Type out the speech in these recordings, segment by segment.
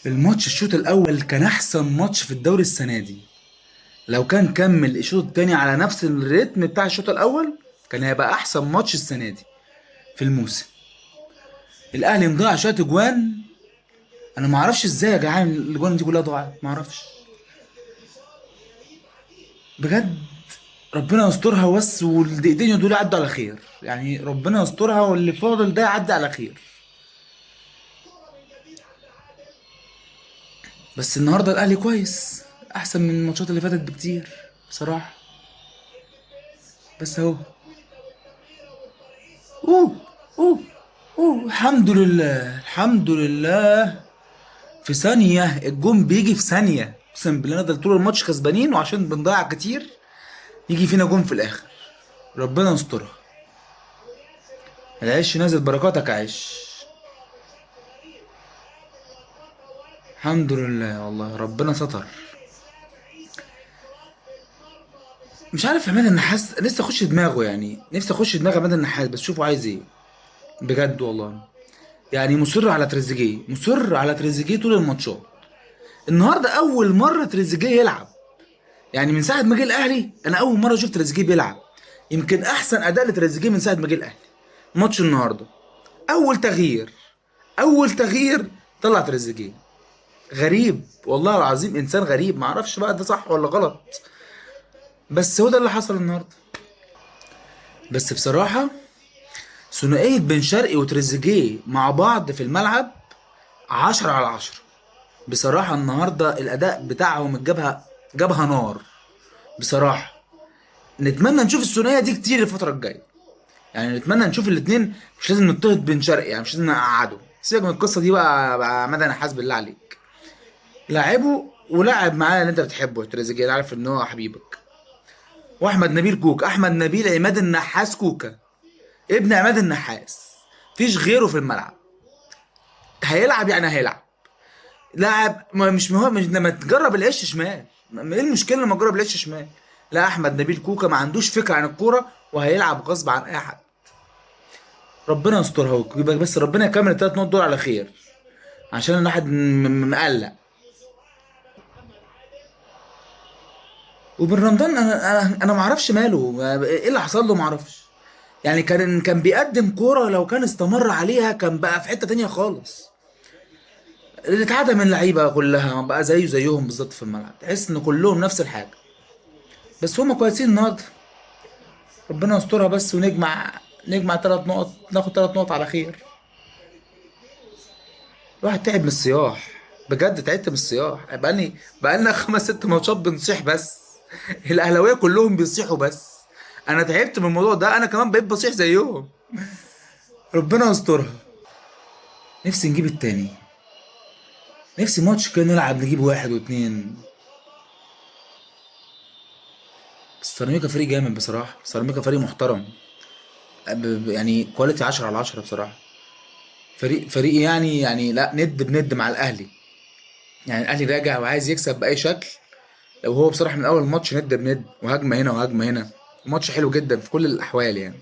الماتش الشوط الاول كان احسن ماتش في الدوري السنة دي. لو كان كمل الشوط الثاني على نفس الريتم بتاع الشوط الاول كان هيبقى احسن ماتش السنة دي في الموسم. الاهلي مضيع شوية اجوان، انا ما اعرفش ازاي يا جدعان الاجوان دي كلها ضاعت، ما اعرفش بجد. ربنا يسترها بس، والدقيقتين دول يعدوا على خير، يعني ربنا يسترها واللي فاضل ده يعدي على خير. بس النهارده الاهلي كويس، احسن من الماتشات اللي فاتت بكتير بصراحة. بس اهو، اوه اوه اوه، الحمد لله الحمد لله. في ثانية الجون بيجي في ثانية، اقسم بالله نفضل طول الماتش كسبانين، وعشان بنضيع كتير يجي فينا جون في الاخر. ربنا يسترها. العش نازل، بركاتك يا عش. الحمد لله والله ربنا ستر. مش عارف عماد النحاس لسه اخش دماغه، يعني نفسي اخش دماغ عماد النحاس بس شوفوا عايز ايه بجد والله. يعني مصر على تريزيجيه، مصر على تريزيجيه طول الماتشات. النهارده اول مرة تريزيجيه يلعب، يعني من ساعة ما جه الاهلي انا اول مرة اشوف تريزيجيه بيلعب. يمكن احسن اداء لتريزيجيه من ساعة ما جه الاهلي ماتش النهارده. اول تغيير، اول تغيير طلع تريزيجيه. غريب والله العظيم، انسان غريب، ما اعرفش بقى ده صح ولا غلط، بس هو ده اللي حصل النهارده. بس بصراحة ثنائية بن شرقي وتريزيجيه مع بعض في الملعب 10 على 10 بصراحة. النهارده الاداء بتاعهم الجبهة جبهة نار بصراحة. نتمنى نشوف الثنائية دي كتير الفترة الجاية، يعني نتمنى نشوف الاثنين. مش لازم نضطهد بن شرقي، يعني مش لازم نقعده، سيبك من القصة دي بقى عماد نحاس بالله عليك. لعبه ولعب معاه اللي انت بتحبه تريزيجيه، انا عارف ان هو حبيبك. واحمد نبيل كوكا، احمد نبيل عماد النحاس كوكا، ابن عماد النحاس، مفيش غيره في الملعب. هيلعب يعني هيلعب، لاعب مش مهم، مش لما تجرب العش شمال، ايه المشكلة لما تجرب العش شمال؟ لا، احمد نبيل كوكا ما عندوش فكرة عن الكورة وهيلعب غصب عن اي حد. ربنا يسترها ويبقى بس ربنا يكمل الثلاث نقط دول على خير، عشان الواحد مقلق. وبن رمضان انا ما اعرفش ماله، ايه اللي حصل له ما اعرفش. يعني كان بيقدم كورة لو كان استمر عليها كان بقى في حتة تانية خالص. اللي اتعدى من اللعيبة كلها بقى زيه زيهم بالظبط في الملعب، تحس ان كلهم نفس الحاجة. بس هما كويسين النهارده، ربنا يسترها بس ونجمع، نجمع 3 نقط، ناخد 3 نقط على خير. الواحد تعب من الصياح بجد، تعبت من الصياح. بقالنا 5 6 ماتشات بنصيح بس، الاهلاوية كلهم بيصيحوا بس، انا تعبت من الموضوع ده، انا كمان بقيت بصيح زيهم. ربنا يسترها. نفسي نجيب التاني، نفسي ماتش كده نلعب نجيب 1 و2. بس سيراميكا فريق جامد بصراحة، سيراميكا فريق محترم، يعني quality 10 على 10 بصراحة. فريق يعني لا ند بند مع الاهلي، يعني الاهلي راجع وعايز يكسب باي شكل. لو هو بصراحة من اول ماتش ند بند، وهجمه هنا وهجمه هنا، ماتش حلو جدا في كل الاحوال. يعني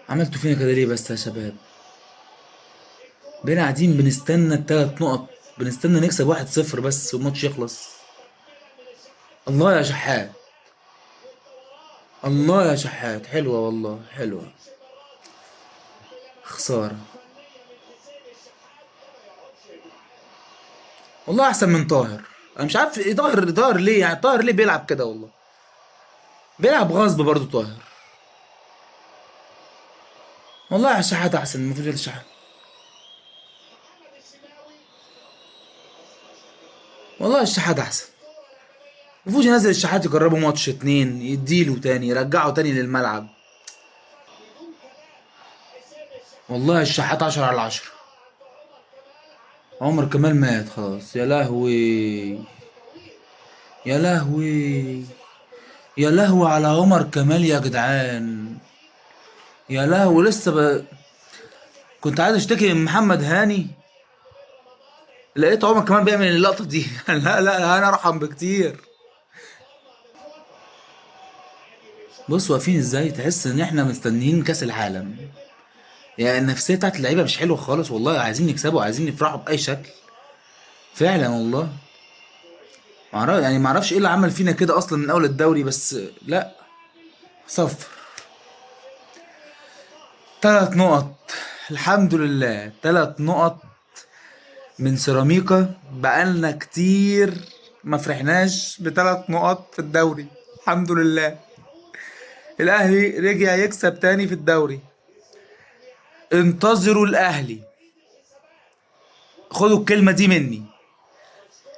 عملتوا فينا كده ليه بس يا شباب؟ بقينا قاعدين بنستنى الثلاث نقط، بنستنى نكسب 1-0 بس والماتش يخلص. الله يا شحات، الله يا شحات، حلوة والله حلوة، خسارة والله. احسن من طاهر، انا مش عارف ايه طاهر، طاهر ليه يعني، طاهر ليه بيلعب كده والله، بيلعب غصب برضو طاهر والله. شحات احسن، المفروض الشحات والله، الشحات احسن، المفروض ينزل الشحات يجربه ماتش 2، يديله تاني، يرجعه تاني للملعب. والله الشحات 10 على 10. عمر كمال مات خلاص، يا لهوي يا لهوي يا لهوي على عمر كمال يا جدعان، يا لهوي. لسه كنت عايز اشتكي من محمد هاني، لقيت عمر كمال بيعمل اللقطة دي. لا لا، انا ارحم بكتير. بص واقفين ازاي، تحس ان احنا مستنيين كاس العالم. يعني النفسية بتاعت اللعيبة مش حلوة خالص والله. عايزين يكسبوا، عايزين يفرحوا باي شكل فعلا والله. يعني معرفش ايه اللي عمل فينا كده اصلا من اول الدوري، بس لا صفر. 3 نقط الحمد لله، 3 نقط من سيراميكا. بقالنا كتير ما فرحناش ب3 نقط في الدوري، الحمد لله. الاهلي رجع يكسب تاني في الدوري. انتظروا الاهلي، خدوا الكلمة دي مني،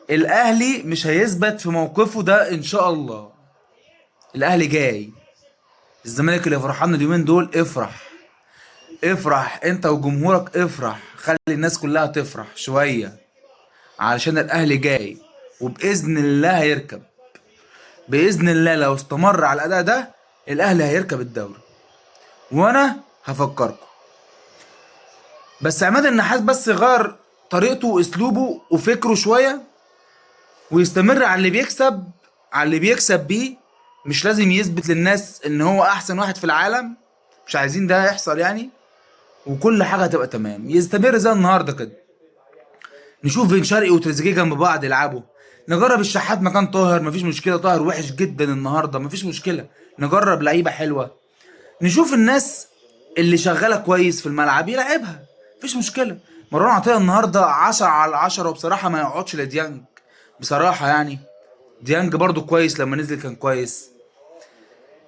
الاهلي مش هيثبت في موقفه ده ان شاء الله. الاهلي جاي. الزمالك اللي فرحان اليومين دول، افرح افرح انت وجمهورك، افرح، خلي الناس كلها تفرح شوية علشان الاهلي جاي، وباذن الله هيركب. باذن الله لو استمر على الاداء ده الاهلي هيركب الدوري، وانا هفكركم. بس عماد النحاس بس غير طريقته واسلوبه وفكره شوية، ويستمر على اللي بيكسب، على اللي بيكسب بيه. مش لازم يثبت للناس ان هو احسن واحد في العالم، مش عايزين ده يحصل يعني، وكل حاجة هتبقى تمام. يستمر زي النهارده كده، نشوف بن شرقي وتريزيجيه جنب بعض يلعبوا، نجرب الشحات مكان طاهر، مفيش مشكلة، طاهر وحش جدا النهارده، مفيش مشكلة، نجرب لعيبة حلوة، نشوف الناس اللي شغالة كويس في الملعب يلعبها، مفيش مشكلة. مروان عطية النهارده 10 على 10، وبصراحة ما يقعدش لديانج بصراحة يعني. ديانج برضو كويس لما نزل كان كويس.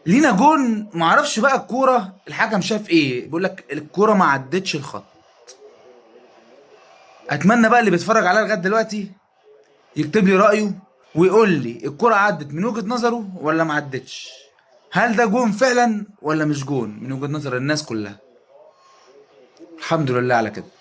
لينا جون معرفش بقى الكورة الحكم شاف ايه، بيقول لك الكورة ما عدتش الخط. اتمنى بقى اللي بيتفرج عليها لغاية دلوقتي يكتب لي رايه ويقول لي الكورة عدت من وجهه نظره ولا ما عدتش، هل ده جون فعلا ولا مش جون من وجهه نظر الناس كلها. الحمد لله على كده.